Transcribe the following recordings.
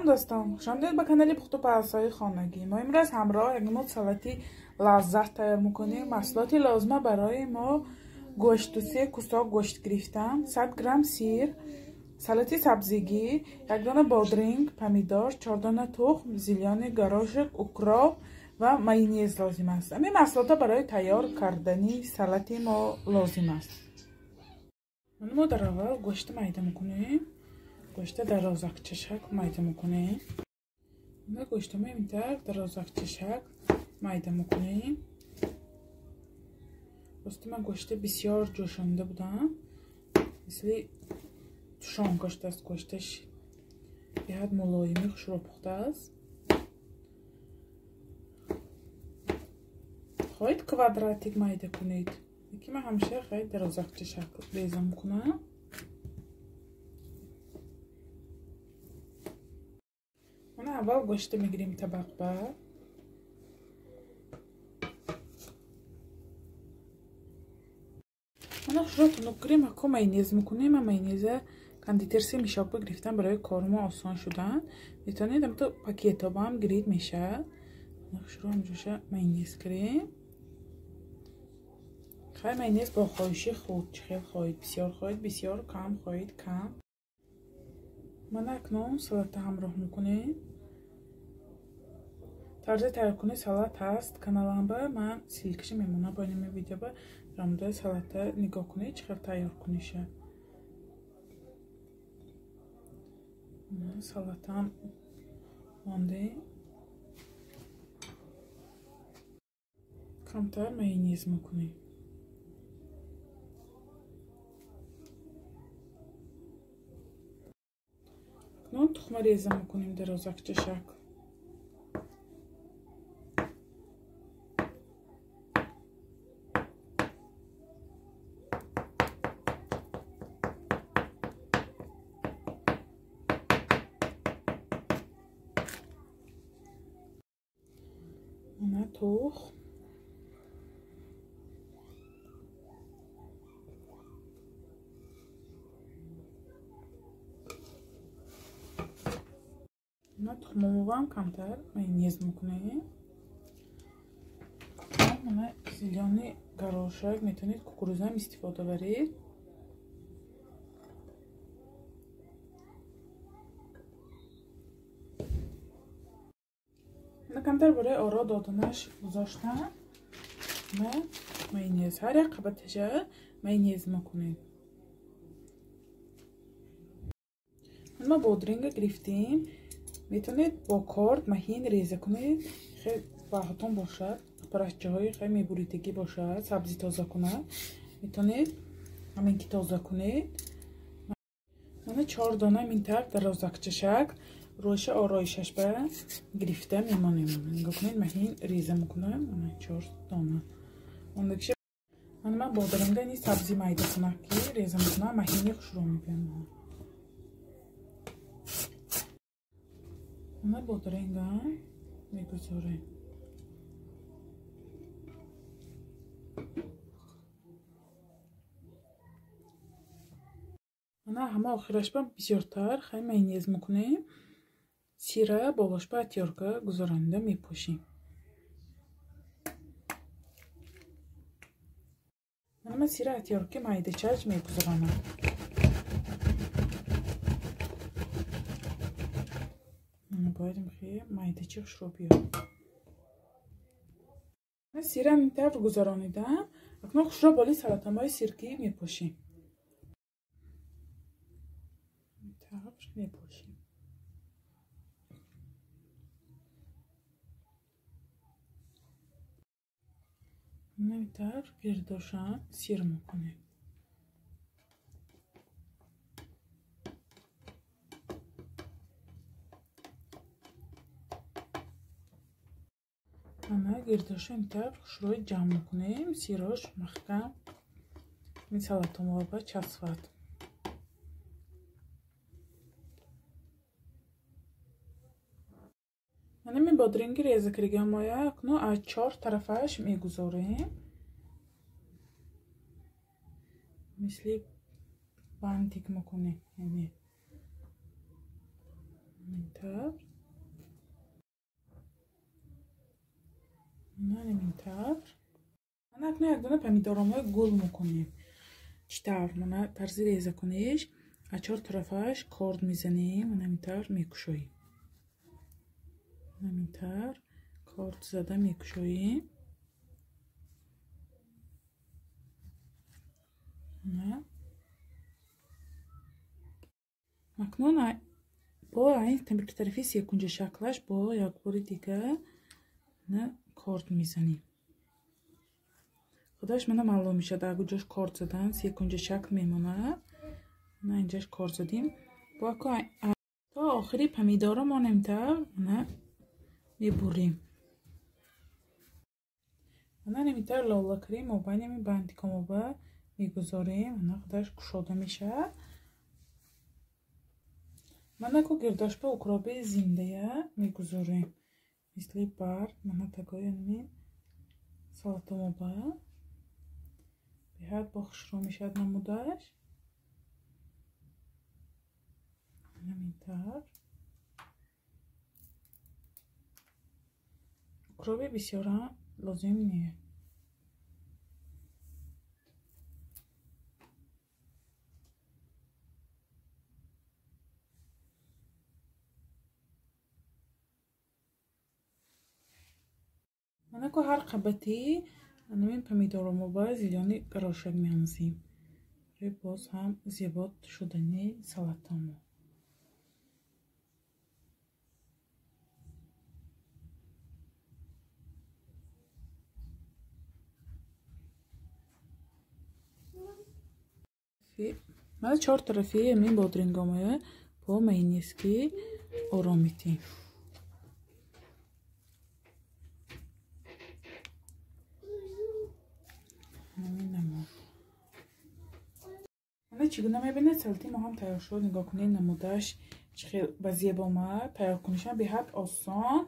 Дӯстон, хушомадед ба канали Пухтупазҳои хонагӣ. Мо имрӯз ҳамроҳ як намуд салати лаззат тайёр мекунем. Маҳсулоти лозима барои мо гӯшту се кусок гӯшт гирифтам, 100 грамм сир, салати сабзигӣ, як дона бодринг, помидор, 4 дона тухм, зелёный горошек, укроп ва майонез лозим аст. Ҳамин маҳсулотҳо барои тайёр кардани салати мо лозим аст. Мо дар аввал гӯшт майда мекунем. Гӯшта дарозакча майда мекунем. Мо гӯшта интар дарозакча майда мекунем. Рости ман гӯшта бисёр ҷӯшонда будам. Мисли тушонка шудааст гӯшташ. Беҳад мулоими хушро пухтааст. Хоҳед квадратик майда кунед. Лекин ман ҳамеша хоҳед дарозакча шакл реза мекунам. Аввал гӯшта мегирем табақ ба. Мана хушро тунук кунем, ако майонез мекунем. Майонеза кондитерси мешок гирифтам барои кормо осон шудан. Метавонед ҳамто пакетҳо ба ҳам гирид мешавад. Хушро ҳамҷоша майонез кунем. Хай майонез бо хоҳиши худ, чӣ хел хоҳед, бисёр хоҳед, бисёр, кам хоҳед, кам. Мана акнун салата ҳамроҳ мекунем. Тарзи тайёркунии салат ҳаст каналамба. Ман ссылкаша мемонам бо ин видеоба. Рамдаи салата нигоҳ кунед, чӣ хел тайёр куниша. Салатам мондем. Камтар майонез мекунем. Акнун тухма реза мекунем дарозакча шакл. Мана тухм. Тухмовам камтар майонез мекунем. Мана зелёный горошек, метавонед кукурузам истифода баред. Мана камтар барои оро доданаш гузоштам. Ма майонез ҳар як қабаташа майонез мекунем. Ма бодринга гирифтем. Метавонед бо корд маҳин реза кунед. Хеле баҳотон бошад, парашчаҳои хеле мебуридагӣ бошад, сабзӣ тоза кунад. Метавонед ҳамин ки тоза кунед. Мана 4 дона минтар дарозакча шакл рӯша ороишаш ба гирифта мемонем. Нигоҳ кунед, маҳин реза мекунам. Мана 4 дона. Ондагиша мана ман бодринга ини сабзӣ майда кунам ки реза мекунам, маҳини хушро мебиям. Мана бодринга мегузорем. Мана ҳама охираш ба бисёртар хай майонез мекунем. Сира болош ба отёрка гузаронда мепӯшем. Мана ман сира отёрки майдачач мегузаронам. Бояд майдачи хушро биёд. Сира ин тавр гузаронидам. Акнун хушро боли салатамои сиркӣ мепӯшем. Тавр мепӯшем. Ин тавр гирдошам сир мекунем. Мана гирдоша ин тавр хушрӯи ҷамъ мекунем. Сирош маҳкам ин салатомоба часфад. Мана ин бодринги реза кардагиамоя акнун аз 4 тарафаш мегузорем. Мисли бантик мекунем. Яъне Ин тавр. Ин тавр. Мана акнун як дона помидоромои гул мекунем. Чӣ тавр? Мана тарзи реза куниш, аз чор тарафаш корд мезанем, мана ин тавр мекушоем. Ҳамин тавр корд зада мекушоем. Акнун бо ин тарафи секунҷа шаклаш бо як бори дига корд мезанем. Худаш мана маълум мешавад, агар ҷош корд задан секунҷа шакл мемонад. На инҷаш корд задем. Бо то охири помидоро мо ин тавр мебурем. Мана ин тавр лолакари мобайни ҳамин бантикомоба мегузорем. Мана худаш кушода мешавад. Мана ку гирдошба укроби зиндая мегузорем. Мисли барг, мана тагои ҳамин салатомоба. Беҳад бо хушрӯ мешавад намудаш. Ҳамин тавр. Укроби бисёрам лозим не. Мана ку ҳар қабати ҳамин помидоромоба зелёни горошок меандозем. Барои боз ҳам зебо шудани салатамо. Мана чор тарафи ҳамин бодрингомоя бо майонезки ором метиҳем. Мана чӣ гуна мебинед, салати мо ҳам тайёр шуд. Нигоҳ кунед, намудаш чӣ хел ба зеб омад. Тайёр кунишам беҳад осон.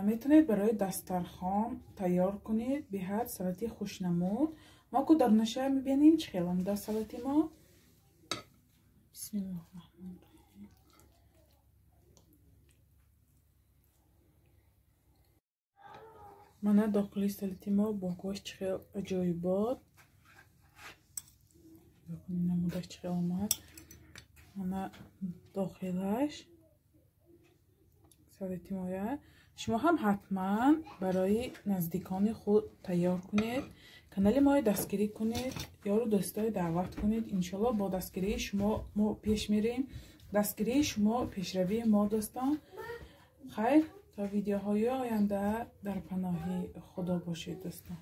Метавонед барои дастархон тайёр кунед. Беҳад салати хушнамуд. Мо ку дарунаша мебинем чӣ хел омада салати мо. Бисмиллоҳи раҳмони раҳим. Мана дохили салати мо бо гӯшт чӣ хел аҷоибот. Намудаш чӣ хел омад. Мана дохилаш салати моя. Шумо ҳам ҳатман барои наздикони худ тайёр кунед. Канали моро дастгирӣ кунед, ёру дӯстои даъват кунед. Иншоллоҳ бо дастгирии шумо мо пеш мерем. Дастгирии шумо пешравии мо, дӯстон. Хайр, то видеоҳои оянда дар паноҳи Худо бошед, дӯстон.